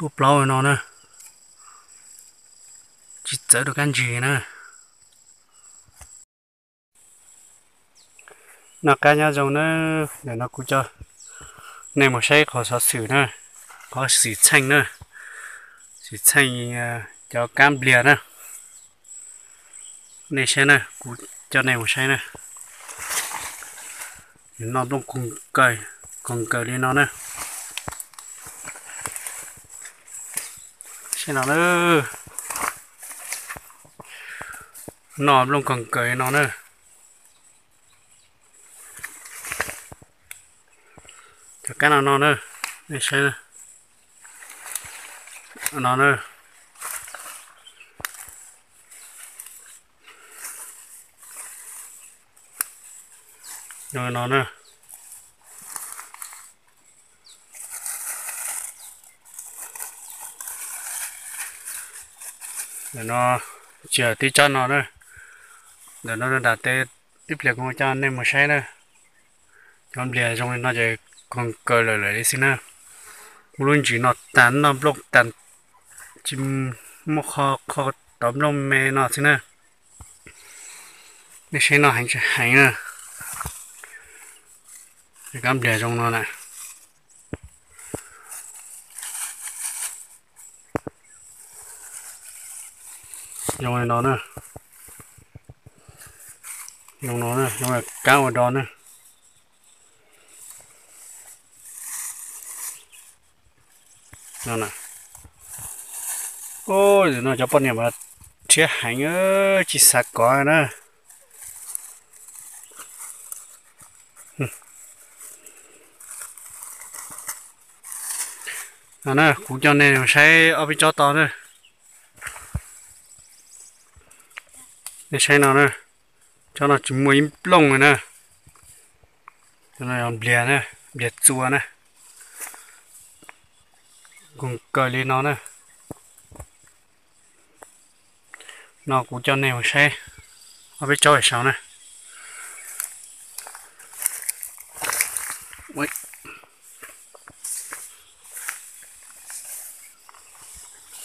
Ub plaub no na, tsis txawv rau kab ntsig na. Noj qab nyob zoo na, ntawm no kuv coj nej mus saib qhov xov xwm na, qhov xwm txheej na, xwm txheej cov kab npliag na. Nej saib na, kuv coj nej mus saib na. Noj nplooj koog kawg, koog kawg li no na. Saib no na, noj nplooj koog kawg li no na. Cov kab no no na, nej saib na, no na. No na. Ntawm no tsis yog tib tsob no na, ntawm no nram teb, ib pliag kuv coj nej mus saib na. Cov npliag zoo li no ces koog kawg lawm lawm li xwb na. Muaj lub ntsis no tas noj nplooj tas, tsis muaj qho qho tov nplooj me no xwb na. Nej saib noj heev tsis heev na. Kab npliag zoo no na. Zoo li no na. Zoo no na, zoo li kab ua do na. No na. Ub, no cov poj niam mas rhiab heev, tsis xav kov na. No na, kuv coj nej saib ob peb tsob to na. Nej saib no na, tsob no tsis muaj ib nplooj li na. Npliag na, npliag txua na, koog kawg li no na. No kuv coj nej mus saib ob peb tsob saud na.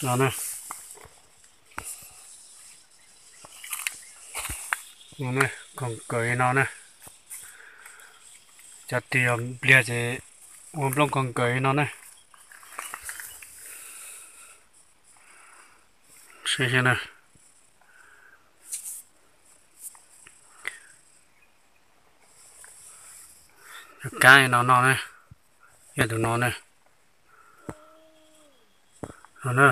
No na, koog kawg li no na. Cov twg yog npliag ces ua nplooj koog kawg li no na. Saib na, cov kab no no na, yog tus no na. No na,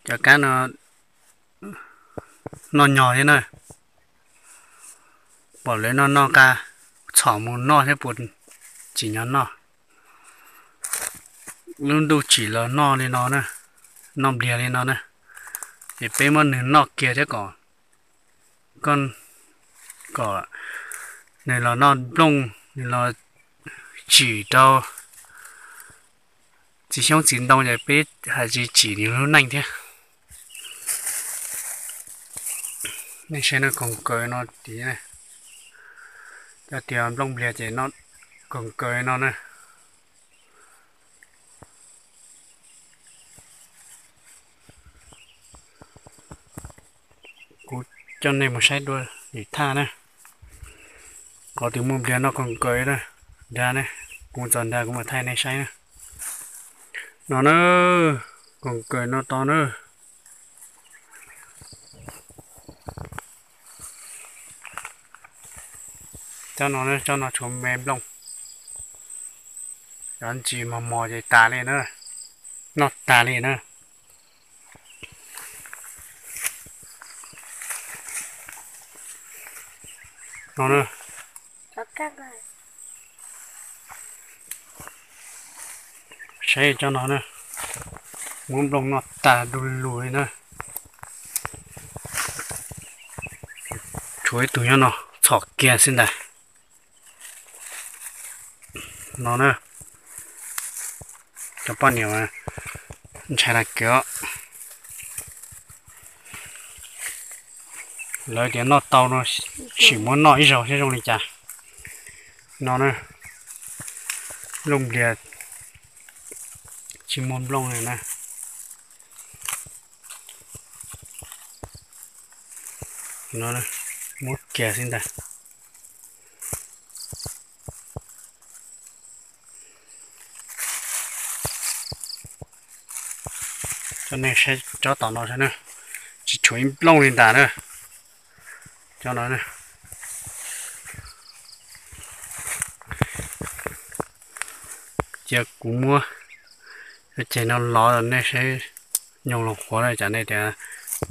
cov kab no noj nyog thiab na. Pom lawv noj noj nqa, txhom mus noj thiab puas tsim nyog noj. Lub ntuj tsim los noj li no na, noj npliag li no na, ces peb muab nws noj kiag thiab kom, kom, kom nws los noj nplooj, nws los tsim rau txiv xyoob txiv ntoo ces peb hais tsis tsim nws lub neej thiab. Nej saib no koog kawg no tid, cov tias nplooj npliag ces no koog kawg no na. Kuv coj nej mus saib dua lwm thaj na. Qhov twg muaj npliag no koog kawg na, nrad ne, kuv txog nrad kuv mam thaij nej saib na. No na, koog kawg no to na. Cov no, cov no tshuav me nplooj, cov ntsis mos mos ces tas li na, noj tas li na. No na, saib cov no na, muab nplooj noj tas du lug li na. Tshuav ib tug nyob no txhom kiag xwb ntag. No na, cov poj niam ntshai na kiag. Lawv tias noj tau no, sim muab noj ib zaug seb zoo li cas. No na, nplooj nplias tsis muaj nplooj li na. No, muab kiag xwb ntag. Cov nej saib tsob tom no saib na, tsis tshuav ib nplooj li ntag na. Cov no, cia kuv muab cov ceg no lov nej saib, nyoos los qhuav na, cas nej tias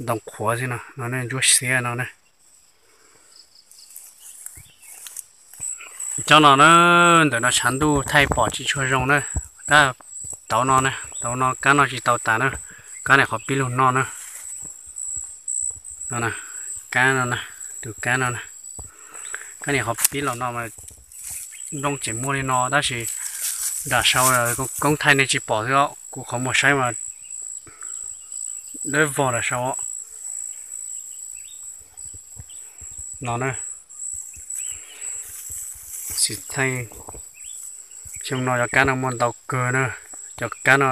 ntoo qhuav xwb no, no nej ntsuab xiab no na. Cov no na, ntawm no tshav ntuj thaij pom tsis tshua zoo na. Tab tauv no na, tauv no kab no tsis tau tas na, kab niam qhov pib lug no na. No, kab no, tus kab no na, kab niam qhov pib los no mas nplooj tseem muaj li no tab sis nram sau koob thaij nej tsis pom xwb os, kuv qhov muag saib mas dawb vog nram sau os. No na, xim thaij, xyoo no cov kab no muaj ntau kawg na, cov kab no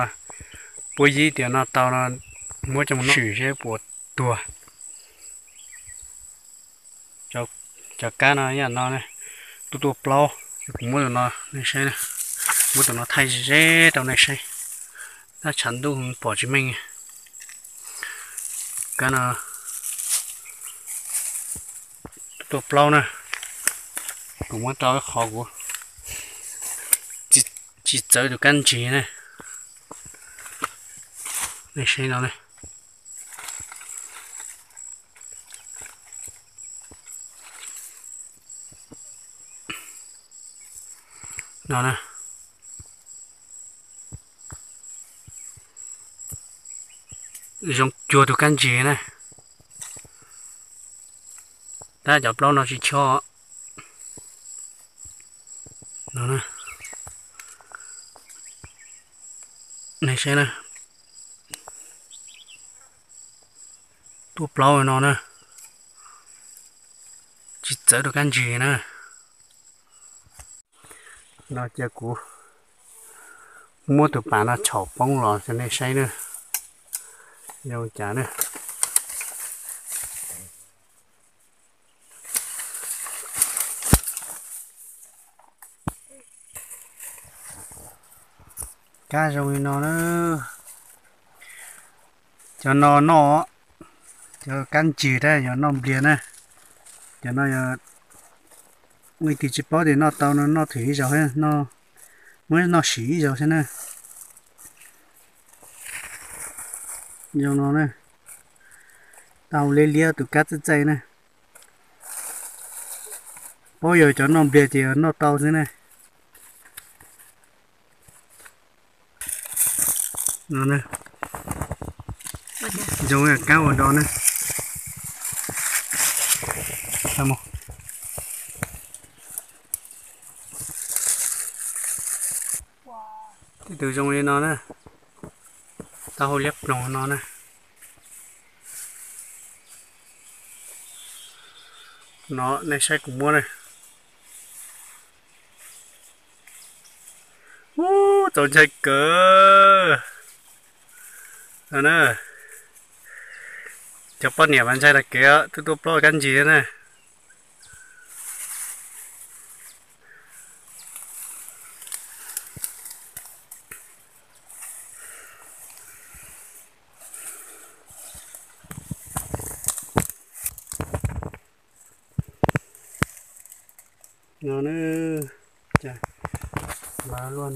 puab yib tias noj tau no, muab coj mus noj swm seb puas tuag. Cov kab no ib yam no, tuaj tuaj plaub, kuv muab tus no nej saib, muab tus no thaij ze rau nej saib, tab tshav ntuj pom tsis meej. Kab no tuaj tuaj plaub na, kuv muab rau ib qho kuv tsis txawv tus kab ntsis na. Nej saib no, no na, zoo cuag tus kab ntsis na. Tab cov plaub no tsis choj. No, nej saib na, tuaj plaub no na, tsis txawv tus kab ntsis na. No cia kuv muab tus pas no tsham poob los rau nej saib na, zoo cas na. Kab zoo li no na. Cov no noj, cov kab ntsis tab yog noj nplias na. Cov no yog ua ib tug tsis paub tias noj tau no, noj thwm ib zaug, muab noj sim ib zaug xwb na. Zoo no na, tau liab liab tus kab txaij txaij na. Paub yog cov noj nplias ces noj tau xwb na. No, zoo kab ua do na. Tej tus zoo li no na, tau hau liab ploog no na. No nej saib kuv muab na. Ub, txaus ntshai kawg. Cov poj niam mas ntshai tas kev, tuaj tuaj plaub kab ntsis na. No na, cas luaj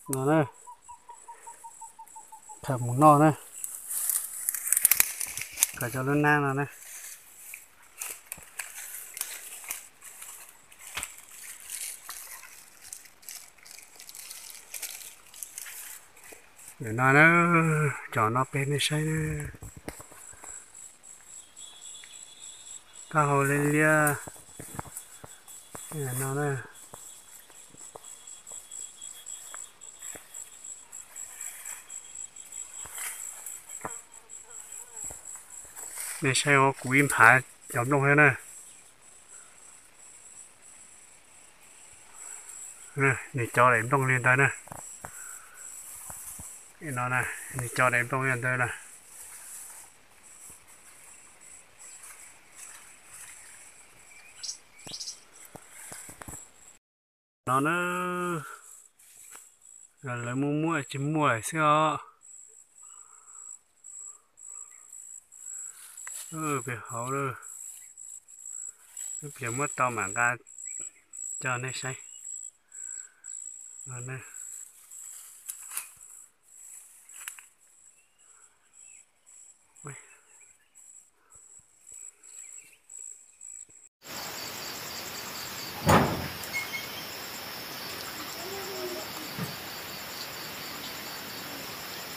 no na, tham mus noj na, kom cov lub nab no na. Nim no na, cov no peb nej saib na, tau hau liab liab no na. Nej saib os, kuv ib nphav cov nplooj thiab na. Nws cov daim nplooj li ntawd na. No, nws cov daim nplooj li ntawd na. No na, lawv muaj muaj tsis muaj lawm xwb os. Pem hauv lawm, ib pliag muab tau mam nqa coj nej saib.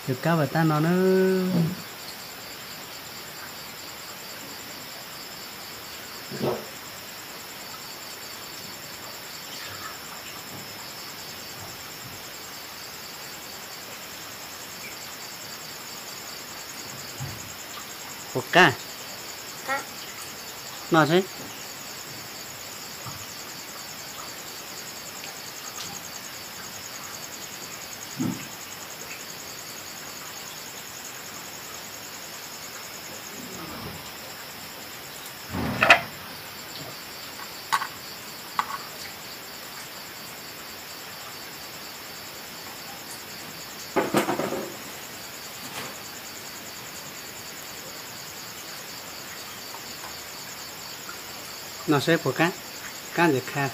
Cov kab vam tag no na. Puas qab? Noj seb. Noj seb puas qab, qab ntawd qha.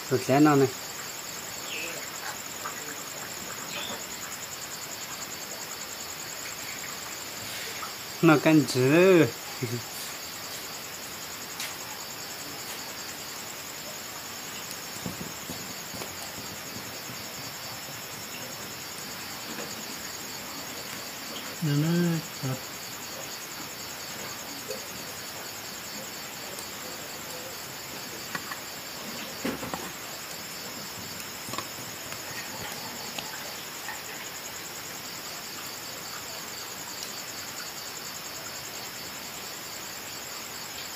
Tus dlav no ne. Noj kab ntsis.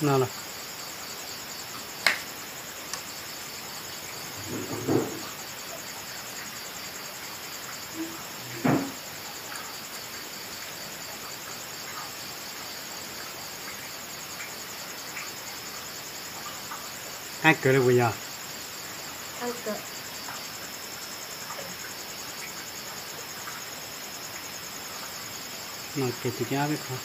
No los. Qab kawg li puas yog? No ces tus cab peb qho.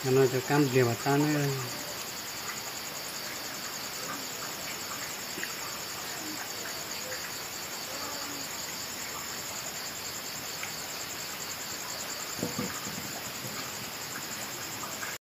No cov kab npliag vam tag na.